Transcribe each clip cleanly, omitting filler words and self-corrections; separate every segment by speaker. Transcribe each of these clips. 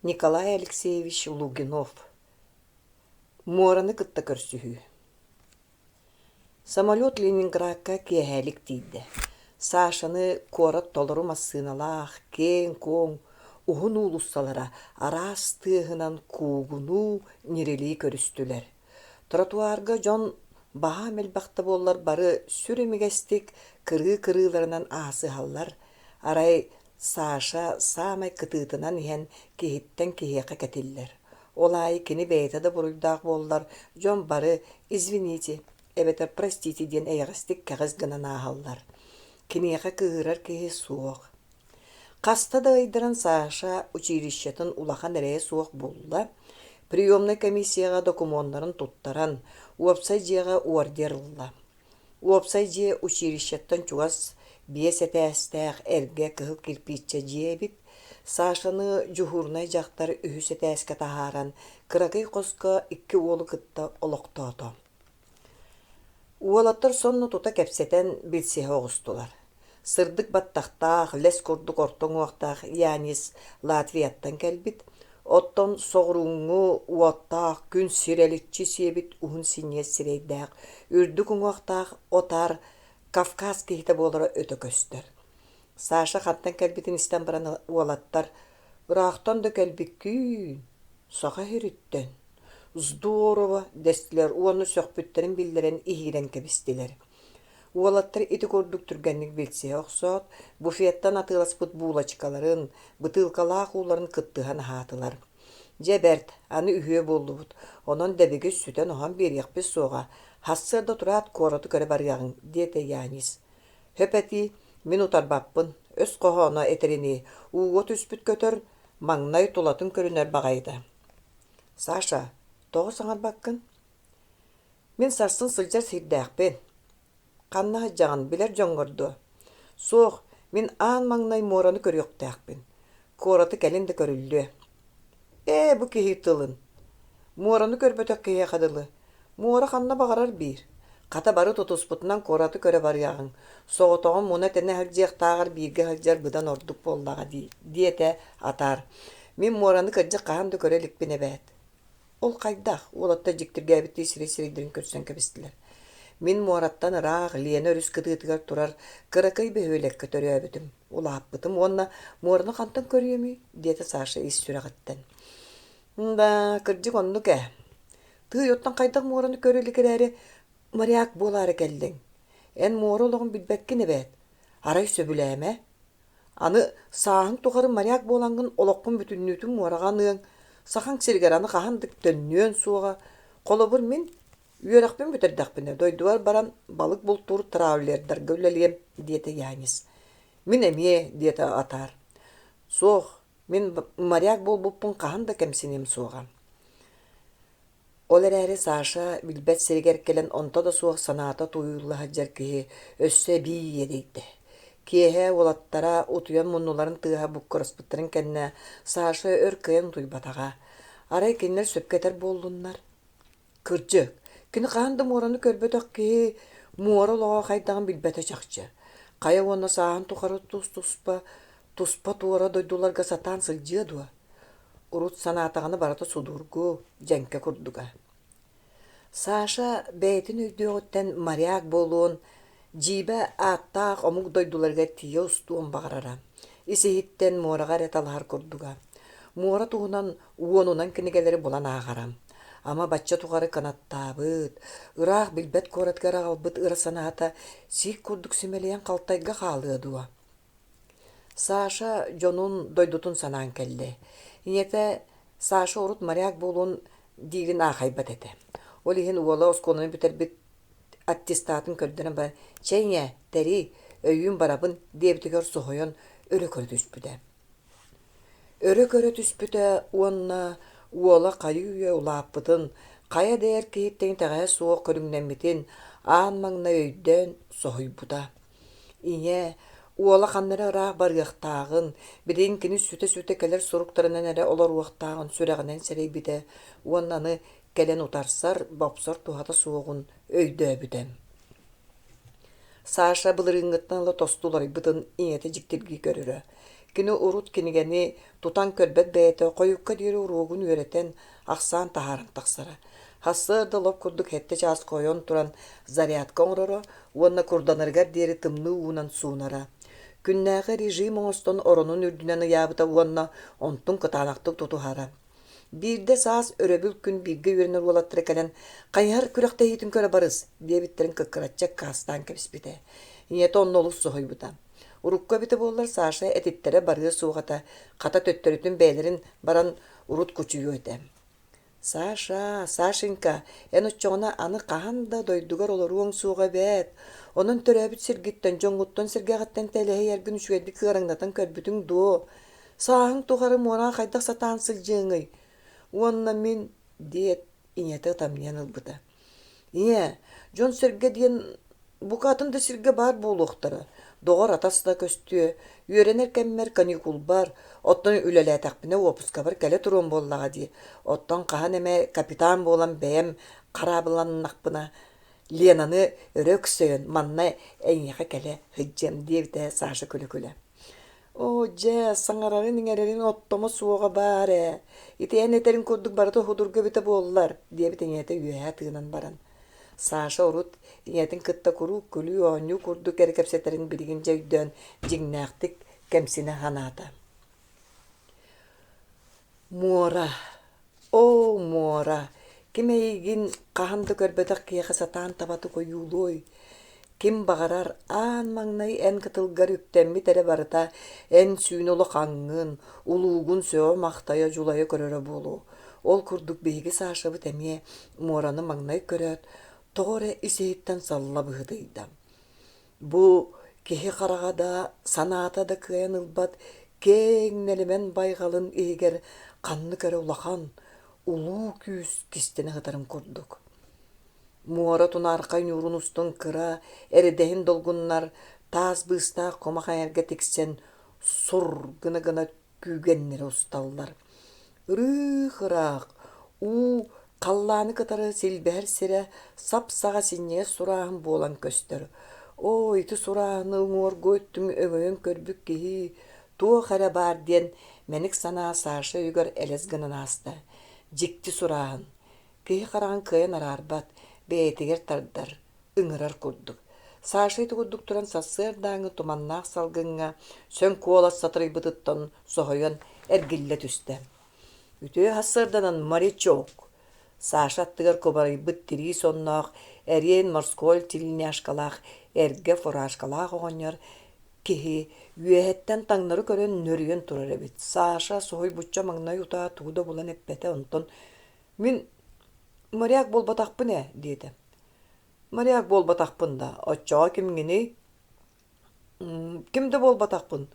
Speaker 1: Николай Алексеевич Лугинов Муораны кытта көрсүһүү Самолет Ленинградка киэһэлик тиийдэ. Сашаны куорат толору массыыналаах, киэҥ-куоҥ, уһун уулуссалара араас тыаһынан куугунуу, ньирилии көрүстүлэр. Тротуарга дьон баһаам элбэх да буоллар бары сүр имигэстик кырыы-кырыыларынан аасыһаллар, арай Саша саамай кытыытынан иһэн киһиттэн киһиэхэ кэтиллэр. Ол аайы кини бэйэтэ да буруйдаах буоллар, дьон бары «извините» эбэтэр «простите» диэн эйэҕэстик кэҕис гынан ааһаллар. Киниэхэ кыыһырар киһи суох. Хаста да ыйдаран Саша училищетын улахан эрэйэ суох булла, приемнай комиссияҕа докумуоннарын туттаран, уопсай дьиэҕэ ордер ылла. Уопсай дьиэ училищеттан чугас биэс этээстээх эргэ кыһыл кирпииччэ дьиэ эбит. Сашаны дьуһуурунай дьахтар үһүс этээскэ таһааран, кыракый хоско икки уолу кытта олохтоото. Уолаттар сонно тута кэпсэтэн билсиһэ оҕустулар. Сырдык баттахтаах, лэс курдук орто уҥуохтаах Янис Латвияттан кэлбит, оттон соҕурууҥҥу уоттаах күн сирэличчи сиэбит уһун синньиэс сирэйдээх, үрдүк уҥуохтаах отар Кавказ киһитэ буолара өтө көстөр. Саша хантан кэлбитин истэн баран уолаттар «Ыраахтан да кэлбиккиин, саха сириттэн, здорово» дэстилэр уонна сөхпүттэрин биллэрэн иһиирэн кэбистилэр. Уолаттар ити курдук түргэнник билсиһэ охсоот, буфеттан атыыласпыт булочкаларын, бытыылкалаах ууларын кыттыһан аһаатылар. Дьэ бэрт, аны үһүө буоллубут, онон дэбигис сүтэн-оһон биэриэхпит суоҕа, сарсыарда тураат куораты көрө барыаҕыҥ, диэтэ Янис. Сөп этии, мин утарбаппын, өс хоһооно этэринии, ууга түспүт көтөр маҥнай тулатын көрүнэр баҕайыта. Саша, тоҕо саҥарбаккын? Мин сарсын сылдьар сирдээхпин. Ханна сылдьаҕын, билэр дьоҥҥор дуо? Суох, мин аан маҥнай муораны көрүөхтээхпин. Куораты кэлин да көрүллүө. Ээ, бу киһи тылын. Муораны көрбөтөх киһиэхэ дылы. Муора ханна баҕарар биир. Хата бары тутуспутунан куораты көрө барыаҕыҥ. Соҕотоҕун муна-тэнэ сылдьыахтааҕар бииргэ сылдьар быдан ордук буоллаҕа дии, диэтэ атаар. Мин муораны кырдьык хаһан да көрө иликпин эбээт. Ол хайдах? Уолаттар дьиктиргээбиттии сирэй-сирэйдэрин көрсөн кэбистилэр. Мин муораттан ыраах Лена өрүс кытыытыгар турар кыракый бөһүөлэккэ төрөөбүтүм, улааппытым уонна муораны хантан көрүөмүй? диэтэ Саша ис сүрэҕиттэн. Да, кырдьык оннук ээ. Тыый, оттон хайдах муораны көрө илик эрээри моряк буолаары кэллиҥ? Эн муора олоҕун билбэккин эбээт. Арай сөбүлээмэ. Аны сааһыҥ тухары моряк буолаҥҥын олоххун бүтүннүүтүн муораҕа аныаҥ, Сахаҥ сиригэр аны хаһан да төннүөн суоҕа. Холобур, мин үөрэхпин бүтэрдэхпинэ дойдубар баран балык бултуур траулердарга үлэлиэм, диэтэ Янис. Мин эмиэ, диэтэ Атаар. Суох, мин моряк буолбуппун хаһан да кэмсиниэм суоҕа. Ол эрээри Саша билбэт сиригэр кэлэн онто да суох санаата тууйулла сылдьар киһи өссө эбии иэдэйдэ. Киэһэ уолаттара утуйан муннуларын тыаһа буккураспыттарын кэннэ Саша өр кыайан утуйбатаҕа. Арай кинилэр сөпкө этэр буоллуннар? Кырдьык, кини хаһан да муораны көрбөтөх киһи муора олоҕо хайдаҕын билбэтэ чахчы. Хайа уонна сааһын тухары тус-туспа, туспа-туора дойдуларга сатаан сылдьыа дуо? Урут санаатаҕына барыта судургу, дьэҥкэ курдуга. Саша бэйэтин өйдүөҕүттэн моряк буолуон, дьиибэ ааттаах омук дойдуларыгар тиийэ устуон баҕарара. Ис-иһиттэн муораҕа эрэ талаһар курдуга. Муора туһунан уонунан кинигэлэри булан ааҕара. Ама бачча тухары кынаттаабыт, ыраах билбэт куоратыгар аҕалбыт ыра санаата сиик курдук симэлийэн халтайга хаалыа дуо? Саша дьонун, дойдутун санаан кэллэ. Ийэтэ Саша урут моряк буолуон диирин аахайбат этэ. Ол иһин уола оскуоланы бүтэрбит аттестатын көрдөрөн баран «Чэй ийээ, тэрий, өйүүн барабын» диэбитигэр соһуйан өрө көрө түспүтэ. Өрө көрө түспүтэ уонна уола хайыы-үйэ улааппытын, хайа да эр киһиттэн итэҕэһэ суох көрүҥнэммитин аан маҥнай өйдөөн соһуйбута. Ийэ, уола ханна эрэ ыраах барыахтааҕын, билигин кини сүтэ-сүтэ кэлэр суруктарынан эрэ олоруохтааҕын сүрэҕинэн сэрэйбитэ уонна аны кэлэн утарсар, бопсор туһата суоҕун өйдөөбүтэ. Саша былырыыҥҥыттан ыла тосту уларыйбытын ийэтэ дьиктиргии көрөрө. Кини урут кинигэни тутан көрбөт бэйэтэ хойукка диэри уруогун үөрэтэн, ахсаан таһааран тахсара. Сарсыарда лоп курдук сэттэ чааска ойон туран зарядка оҥороро уонна курданарыгар диэри тымныы уунан суунара. Күннээҕи режим оҥостон оронун үрдүнэн ыйаабыта уонна онтун кытаанахтык тутуһара. Биирдэ саас өрөбүл күн бииргэ үөрэнэр уолаттара кэлэн «Хайыһар күрэхтэһиитин көрө барыс» диэбиттэрин кыккыраччы аккаастаан кэбиспитэ. Ийэтэ онно олус соһуйбута. Урукку эбитэ буоллар Саша этиттэрэ барыа суох этэ, хата төттөрүтүн бэйэлэрин баран урут кучуйуо этэ. «Саша, Сашенька, эн оччоҕуна аны хаһан да дойдугар олоруоҥ суоҕа эбээт. Онон төрөөбүт сиргиттэн, дьоҥҥуттан-сэргэҕиттэн тэлэһийэргин үчүгэйдик ыараҥнатан көрбүтүҥ дуо? Сааһыҥ тухары муораҕа хайдах сатаан сылдьыаҥый? Уонна мин диэт ийэтэ ытамньыйан ылбыта. Ийээ, дьон-сэргэ диэн бука атын да сиргэ баар буолуохтара. Доҕор-атас да көстүө, үөрэнэр кэммэр каникулбар, оттон үлэлээтэхпинэ уоппускабар кэлэ туруом буоллаҕа дии. Оттон хаһан эмэ капитан буолан бэйэм хараабыланнахпына, Ленаны өрө өксөйөн манна эйиэхэ кэлэ сылдьыам диэбитэ Саша күлэ-күлэ. Оо, дьэ, саҥарарын-иҥэрэрин оттомо суоҕа баар ээ, ити эн этэриҥ курдук барыта судургу эбитэ буоллар, диэбит ийэтэ үөһэ тыынан баран. Саша урут ийэтин кытта куруук күлүү-оонньуу курдук эрэ кэпсэтэрин билигин дьэ өйдөөн дьиҥнээхтик кэмсинэ санаата. Муора Оо, муора, ким эйигин хаһан да көрбөтөх киһиэхэ сатаан табатык ойуулуой? Ким баҕарар аан маҥнай эн кытылгар үктэммит эрэ барыта эн сүүнэ улахаҥҥын, улуугун сөҕө-махтайа дьулайа көрөрө буолуо. Ол курдук биһиги Сашабыт эмиэ муораны маҥнай көрөөт, тоҕо эрэ ис-иһиттэн салла быһыытыйда. Бу киһи хараҕа да, санаата да кыайан ылбат киэҥ нэлэмэн байҕалын иһигэр ханнык эрэ улахан, улуу күүс кистэнэ сытарын курдук. Муора тунаархай ньуурун устун кыра, эрэдэһин долгуннар таас быыстаах кумах айарга тиксэн сур гына-гына күүгэннэрэ усталлар. Ырыых-ыраах, уу халлааны кытары силбэһэр сирэ сап-саҕа синньигэс сурааһын буолан көстөр. Оо, ити сурааһыны уҥуоргу өттүн өҥөйөн көрбүт киһи туох эрэ баар диэн мэник санаа Саша өйүгэр элэс гынан ааста. Дьикти сурааһын. Киһи хараҕын кыайан араарбат, бэйэтигэр тардар, ыҥырар курдук. Саша ити курдук туран сарсыардааҥҥы туманнаах салгыҥҥа сөҥ куолас сатарыйбытыттан соһуйан эргиллэ түстэ. «Үтүө сарсыарданан, морячок!» Саша аттыгар кубарыйбыт тирии сонноох, эриэн морской тельняшкалаах, эргэ фуражкалаах оҕонньор киһи үөһэттэн таҥнары көрөн нөрүйэн турар эбит. Саша соһуйбучча маҥнай утаа тугу да булан эппэтэ, онтон «Мин моряк буолбатахпын ээ» диэтэ. Моряк буолбатахпын да, оччоҕо кимҥиний? Ким да буолбатахпын,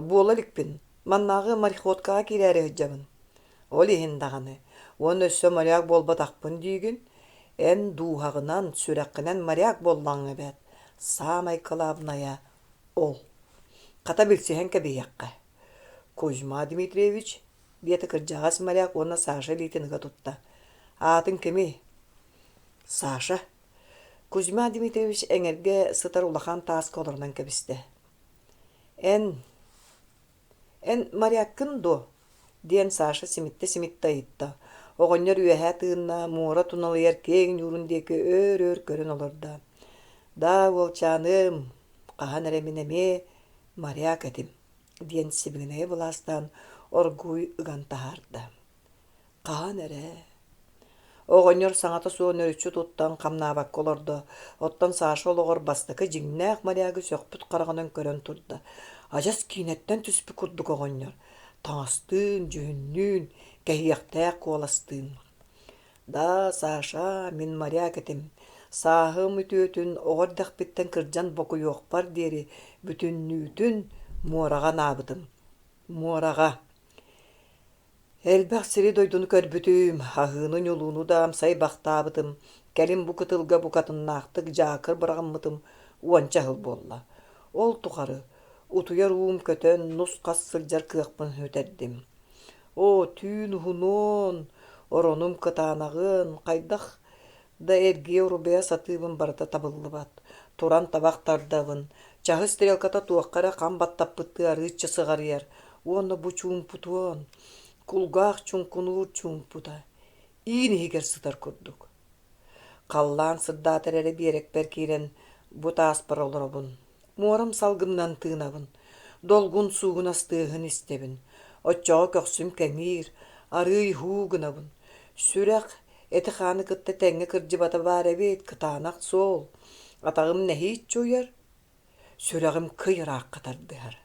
Speaker 1: буола иликпин. Маннааҕы мореходкаҕа киирээри сылдьабын. Ол иһин даҕаны. Уонна өссө моряк буолбатахпын диигин. Эн дууһаҕынан, сүрэххинэн моряк буоллаҕыҥ эбээт. Саамай кылаабынайа ол. Хата билсиһэн кэбиһиэххэ. Кузьма Дмитриевич, диэтэ кырдьаҕас моряк уонна Саша илиитин ыга тутта. Аатыҥ кимий? Саша Кузьма Дмитриевич эҥэргэ сытар улахан тааска олорунан кэбистэ. «Эн, эн моряккын дуо?» диэн Саша симиттэ-симиттэ ыйытта. Оҕонньор үөһэ тыынна, муора туналыйар киэҥ ньуурун диэки өөр-өр көрөн олордо. «Да, уолчааным, хаһан эрэ мин эмиэ моряк этим» диэн сибигинэйэ былаастаан оргууй ыган таһаарда. Хаһан эрэ Оҕонньор саҥата суох нөрүччү туттан хамнаабакка олордо, оттон Саша олоҕор бастакы дьиҥнээх морягы сөхпүт хараҕынан көрөн турда. Адьас киинэттэн түспүт курдук оҕонньор, таҥастыын, дьүһүннүүн, кэһиэхтээх куоластыын. «Да, Саша, мин моряк этим. Сааһым үтүөтүн оҕо эрдэхпиттэн кырдьан бокуйуохпар диэри бүтүннүүтүн муораҕа анаабытым. Муораҕа. Элбэх сири-дойдуну көрбүтүм, аһыыны-ньулууну да амсайбахтаабытым, кэлин бу кытылга букатыннаахтык дьаакыр быраҕыммытым уонча сыл буолла. Ол тухары утуйар уум көтөн, нус-хас сылдьар кыахпын сүтэрдим. Оо, түүн уһунуон, оронум кытаанаҕын, хайдах да эргийэ-урбайа сатыыбын барыта табыллыбат. Туран табах тардабын, Чаһы стрелката туохха эрэ хам баттаппыттыы арыычча сыҕарыйар уонна бу чуумпутуон, кулгаах чуҥкунуур чуумпута, иин иһигэр сытар курдук. Халлаан сырдаатар эрэ биэрэкпэр киирэн бу тааспар олоробун, муорам салгынынан тыынабын, долгун суугунас тыаһын истэбин, оччоҕо көхсүм кэҥиир, арыый һуу гынабын. Сүрэх эти-хааны кытта тэҥҥэ кырдьыбата баар эбит, кытаанах суол. Атаҕым нэһииччэ уйар, сүрэҕим кый ыраахха тардыһар.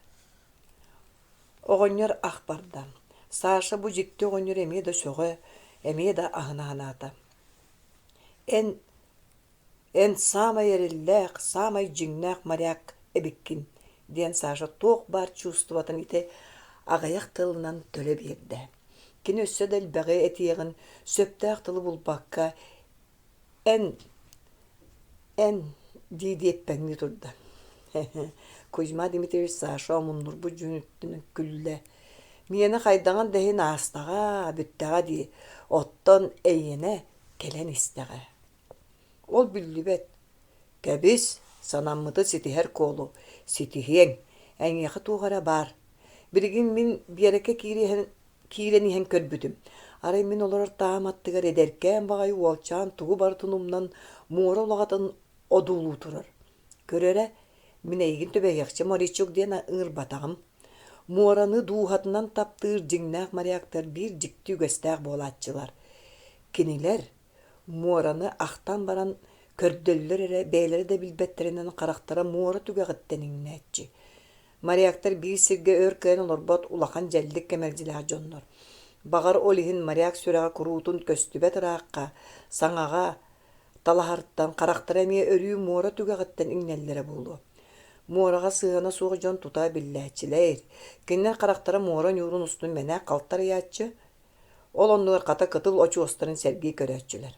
Speaker 1: Оҕонньор ах барда. Саша бу дьикти оҕонньор эмиэ да сөҕө, эмиэ да аһына санаата. Эн, эн саамай эрэллээх, саамай дьиҥнээх моряк эбиккин, диэн Саша туох баар чувствотын ити аҕыйах тылынан төлө биэрдэ. Кини өссө да элбэҕи этиэҕин сөптөөх тылы булбакка Эн, эн дии-дии эппэҥнии турда Кузьма Дмитриевич Саша омуннурбут дьүһүнүттэн күллэ: «Миэнэ хайдаҕын да иһин аастаҕа, бүттэҕэ дии, оттон эйиэнэ кэлэн истэҕэ». Ол биллибэт. Кэбис, санаммыты ситиһэр куолу, ситиһиэҥ, эйиэхэ туох эрэ баар. Билигин мин Биэрэккэ киириһэн киирэн иһэн көрбүтүм, арай мин олорор таам аттыгар эдэркээн баҕайы уолчаан тугу барытын умнан муора улаҕатын одуулуу турар. Көр эрэ, мин эйигин түбэһиэхчэ морячок диэн ыҥырбатаҕым. Муораны дууһатынан таптыыр дьиҥнээх моряктар биир дьикти үгэстээх буолааччылар. Кинилэр муораны ахтан баран көрдөллөр эрэ бэйэлэрэ да билбэттэринэн харахтара муора түгэҕиттэн иҥнээччи. Моряктар биир сиргэ өр кыайан олорбот улахан дьэллик кэмэлдьилээх дьоннор. Баҕар, ол иһин моряк сүрэҕэ куруутун көстүбэт ыраахха, саҥаҕа талаһартан харахтара эмиэ өрүү муора түгэҕиттэн иҥнэллэрэ буолуо. Муораҕа сыһыана суох дьон тута биллээччилэр. Кинилэр харахтара муора ньуурун устун мэнээк халтарыйааччы, ол оннугар хата кытыл очуостарын сэргии көрөөччүлэр.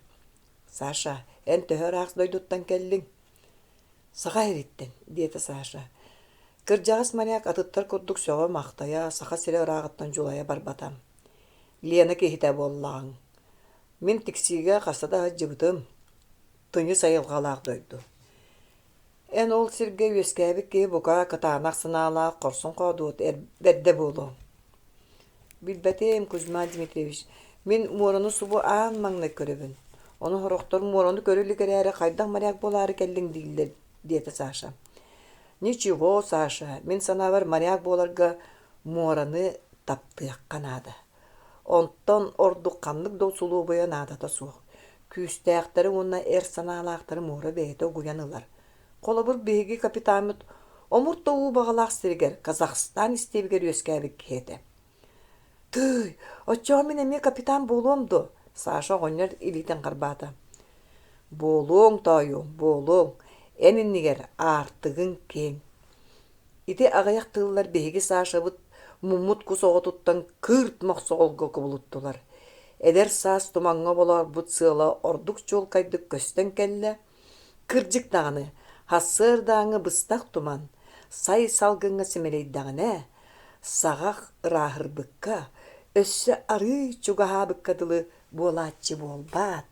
Speaker 1: «Саша, эн төһө ыраах дойдуттан кэллиҥ?» «Саха сириттэн», диэтэ Саша. Кырдьаҕас моряк атыттар курдук сөҕө-махтайа, Саха сирэ ырааҕыттан дьулайа барбата. «Лена киһитэ буоллаҕыҥ. Мин Тиксиигэ хаста да сылдьыбытым. Тыйыс айылҕалаах дойду. Эн ол сиргэ үөскээбит киһи бука кытаанах санаалаах хорсун хоодуот бэрдэ буолуоҥ. Билбэтим, Кузьма Дмитриевич, мин муораны субу аан маҥнай көрөбүн. Ону сорохтор муораны көрө илик эрээри хайдах моряк буолаары кэллиҥ дииллэр, диэтэ Саша. Ничего, Саша, мин санаабар моряк буоларга муораны таптыахха наада. Онтон ордук ханнык да усулуобуйа наадата суох. Күүстээхтэри уонна эр санаалаахтары муора бэйэтэ угуйан ылар. Холобур, биһиги капитаммыт омурт да уу баҕалаах сиригэр Казахстан истиэбигэр үөскээбит киһи этэ. «Тыый, оччоҕо мин эмиэ капитан буолуом дуо?» Саша оҕонньор илиитин харбаата. «Буолуоҥ, тоойуом, буолуоҥ. Эн иннигэр аартыгыҥ киэҥ. Ити аҕыйах тыллар биһиги Сашабыт муммут кус оҕотуттан кыырт мохсоҕолго кубулуттулар. Эдэр саас тумаҥҥа болоорбут сыала ордук чуолкайдык көстөн кэллэ. Кырдьык даҕаны, сарсыардааҥҥы быстах туман сай салгыҥҥа симэлийдэҕинэ, саҕах ырааһырбыкка, өссө арыый чугаһаабыкка дылы буолааччы буолбаат.